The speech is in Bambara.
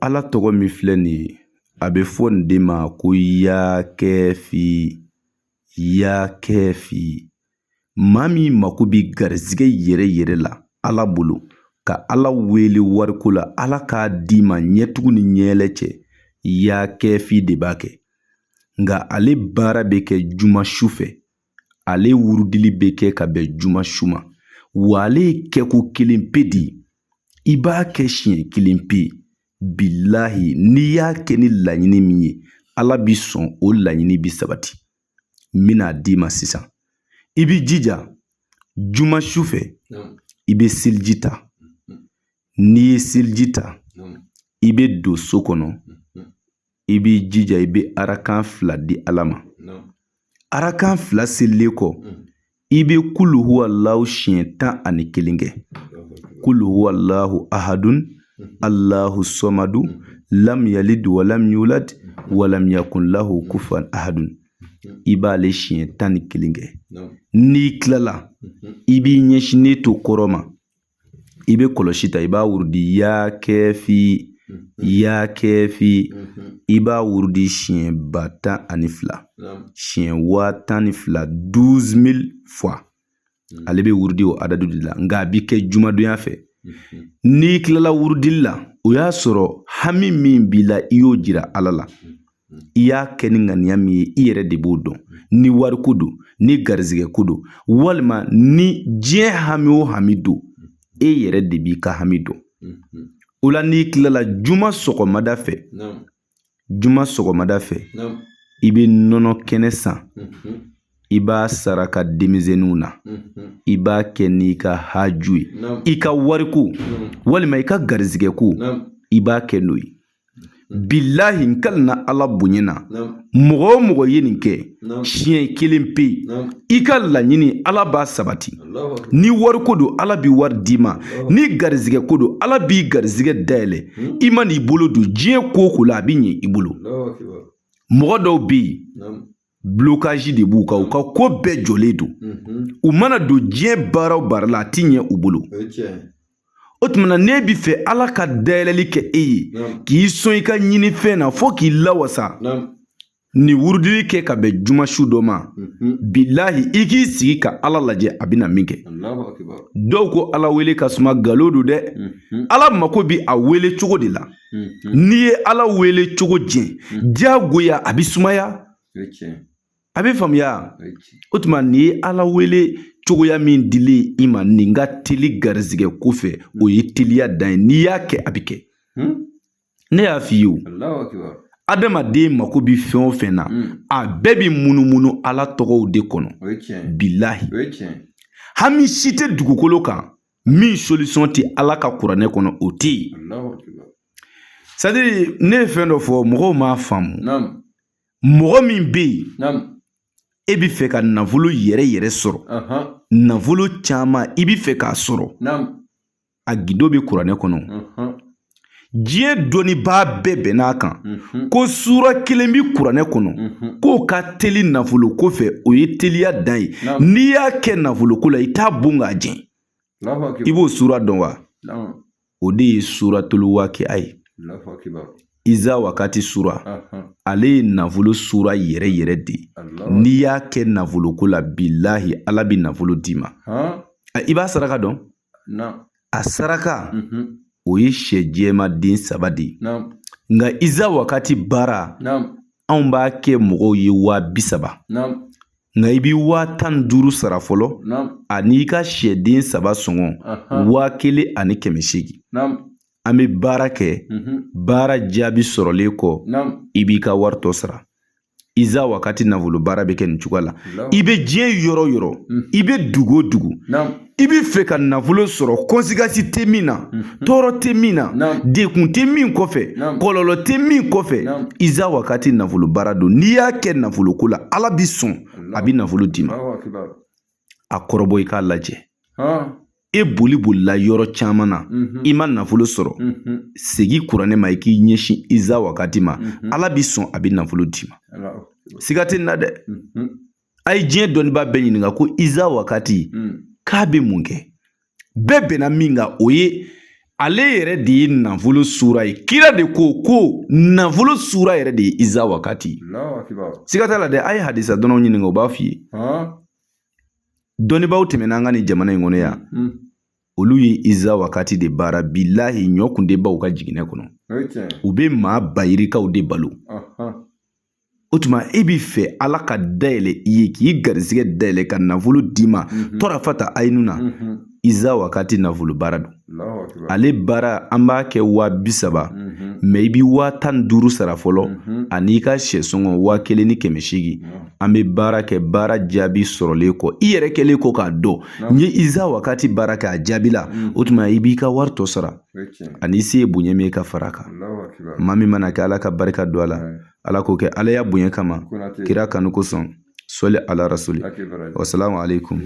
Ala tɔgɔ min filɛ nin ye, a bɛ fɔ nin de ma ko ya kɛfi, ya kɛfi. Maa min mako bɛ garizigɛ yɛrɛ yɛrɛ la Ala bolo, ka Ala wele wariko la, Ala k'a d'i ma ɲɛtugu ni ɲɛyɛlɛ cɛ, ya kɛfi de b'a kɛ. Nka ale baara bɛ kɛ juma su fɛ, ale wurudili bɛ kɛ ka bɛn juma su ma, wa ale ye kɛko kelen pe de ye. I b'a kɛ siɲɛ kelen pe, bilahi n'i y'a kɛ ni laɲini min ye, Ala bi sɔn, o laɲini bi sabati. N bɛna d'i ma sisan. I b'i jija juma su fɛ, i bɛ seliji ta. N'i ye seliji ta, i bɛ don so kɔnɔ, i b'i jija i bɛ arakan 2 di Ala ma. Arakan 2 selilen kɔ, i bɛ kulu huwalahu siɲɛ 11 kɛ. Kulu huwalahu ahadun Allahu sɔmadu lam yalid walam yulad walam yakun lahu kufuwan ahadun. I b'ale siɲɛ 11 kɛ. N'i tilala, i b'i ɲɛsinnen to kɔrɔn ma, i bɛ kɔlɔsi ta, i b'a wurudi ya kɛfi, ya kɛfi. I b'a wurudi siɲɛ 12000, siɲɛ 12000, 12 000 fois. Ale bɛ wurudi o adadu de la, nka a bɛ kɛ jumadonya fɛ. N'i tilala wurudili la, o y'a sɔrɔ hami min b'i la, i y'o jira Ala la. I y'a kɛ ni ŋaniya min ye, i yɛrɛ de b'o dɔn. Ni wariko don, ni garizigɛ ko don, walima ni diɲɛ hami o hami don, e yɛrɛ de b'i ka hami dɔn. O la, n'i tilala juma sɔgɔmada fɛ, juma sɔgɔmada fɛ, i bɛ nɔnɔ kɛnɛ san, i b'a saraka denmisɛnninw na, i b'a kɛ n'i ka haju ye, i ka wariko walima i ka garizigɛ ko, i b'a kɛ n'o ye. Bilahi, n kalina Ala bonya na, mɔgɔ o mɔgɔ ye nin kɛ siɲɛ kelen pe, i ka laɲini Ala b'a sabati. Ni wariko don, Ala b'i wari d'i ma. Ni garizigɛ ko don, Ala b'i garizigɛ dayɛlɛ. I man'i bolo don diɲɛ ko o ko la, a bɛ ɲɛ i bolo. Mɔgɔ dɔw bɛ yen, blocage de b'u kan, u ka ko bɛɛ jɔlen don. U mana don diɲɛ baara o baara la, a ti ɲɛ u bolo. O tuma na, n'e bi fɛ Ala ka dayɛlɛli kɛ e ye, k'i sɔn i ka ɲinifɛn na fo k'i lawasa, nin wurudili kɛ ka bɛn juma su dɔ ma. Bilahi, i k'i sigi ka Ala lajɛ, a bɛna min kɛ. Dɔw ko Ala wele ka suma, nkalon don dɛ. Ala mako bi a wele cogo de la. N'i ye Ala wele cogo jɛ, diyagoya a bɛ sumaya, a bɛ faamuya. O tuma, nin ye Ala wele cogoya min dilen i ma, nin ka teli garizigɛ ko fɛ, o ye teliya dan ye. N'i y'a kɛ, a bɛ kɛ. Ne y'a f'i ye, o adamaden mako bi fɛn o fɛn na, a bɛɛ bi munumunu Ala tɔgɔw de kɔnɔ. Bilahi, hami si tɛ dugukolo kan min solution tɛ Ala ka kuranɛ kɔnɔ, o tɛ yen. C'est à dire, ne ye fɛn dɔ fɔ, mɔgɔw m'a faamu. Mɔgɔ min bɛ yen, e bɛ fɛ ka nafolo yɛrɛ yɛrɛ sɔrɔ, nafolo caman i bɛ fɛ k'a sɔrɔ, a gindo bɛ kuranɛ kɔnɔ. Diɲɛ dɔnnibaa bɛɛ bɛnn'a kan ko sura kelen bɛ kuranɛ kɔnɔ k'o ka teli nafolo ko fɛ, o ye teliya dan ye. N'i y'a kɛ nafolo ko la, i t'a bon k'a jɛ. I b'o sura dɔn wa? O de ye suratul waqi'a ye, iza wakati sura. Ale ye nafolo sura yɛrɛ yɛrɛ de ye. N'i y'a kɛ nafolo ko la, bilahi, Ala bɛ nafolo d'i ma. I b'a saraka dɔn? A saraka, o ye sɛ jɛma den 3 de ye. Nka iza wakati baara, anw b'a kɛ mɔgɔw ye 30 000. Nka i bɛ 15 000 sara fɔlɔ, ani i ka sɛden 3 sɔngɔ, 1800. An bɛ baara kɛ, baara jaabi sɔrɔlen kɔ, i b'i ka wari tɔ sara. Iza wakati nafolo baara bɛ kɛ nin cogoya la. I bɛ diɲɛ yɔrɔ o yɔrɔ, i bɛ dugu o dugu, i bɛ fɛ ka nafolo sɔrɔ, conséquence tɛ min na, tɔɔrɔ tɛ min na, dekun tɛ min kɔfɛ, kɔlɔlɔ tɛ min kɔfɛ, iza wakati nafolo baara don. N'i y'a kɛ nafolo ko la, Ala bi sɔn, a bɛ nafolo d'i ma. A kɔrɔbɔ, i k'a lajɛ. E boli bolila yɔrɔ caman na, i ma nafolo sɔrɔ, segin kuranɛ ma, i k'i ɲɛsin iza wakati ma. Ala bi sɔn, a bɛ nafolo d'i ma, siga tɛ nin na dɛ. A ye diɲɛ dɔnnibaa bɛɛ ɲininka ko iza wakati k'a bɛ mun kɛ. Bɛɛ bɛnna min kan, o ye Ale yɛrɛ de ye nafolo sura ye. Kira de ko ko nafolo sura yɛrɛ de ye iza wakati. Siga t'a la dɛ, a ye hadisa dɔnnaw ɲininka, u b'a f'i ye. Dɔnnibaaw tɛmɛna an ka nin jamana in kɔnɔ yan, olu ye iza wakati de baara. Bilahi, ɲɔ kun tɛ ban u ka jiginɛ kɔnɔ. U bɛ maa bayirikaw de balo. O tuma e b'i fɛ Ala ka dayɛlɛ i ye, k'i garisɛgɛ dayɛlɛ, ka nafolo d'i ma tɔrafata ayinu na, iza wakati nafolo baara don. Ale baara, an b'a kɛ 30 000, mɛ i bɛ 15 000 sara fɔlɔ, ani i ka sɛ sɔngɔ 1800. An bɛ baara kɛ. Baara jaabi sɔrɔlen kɔ, i yɛrɛ kɛlen kɔ k'a dɔn n ye iza wakati baara kɛ, a jaabi la, o tuma i b'i ka wari tɔ sara, ani i se ye bonya min ye ka fara a kan. Maa min mana kɛ, Ala ka barika don a la. Ala k'o kɛ Ala ya bonya kama, kira kanu kosɔn. Sɔli ala rasuli. Wasalamu aleykum.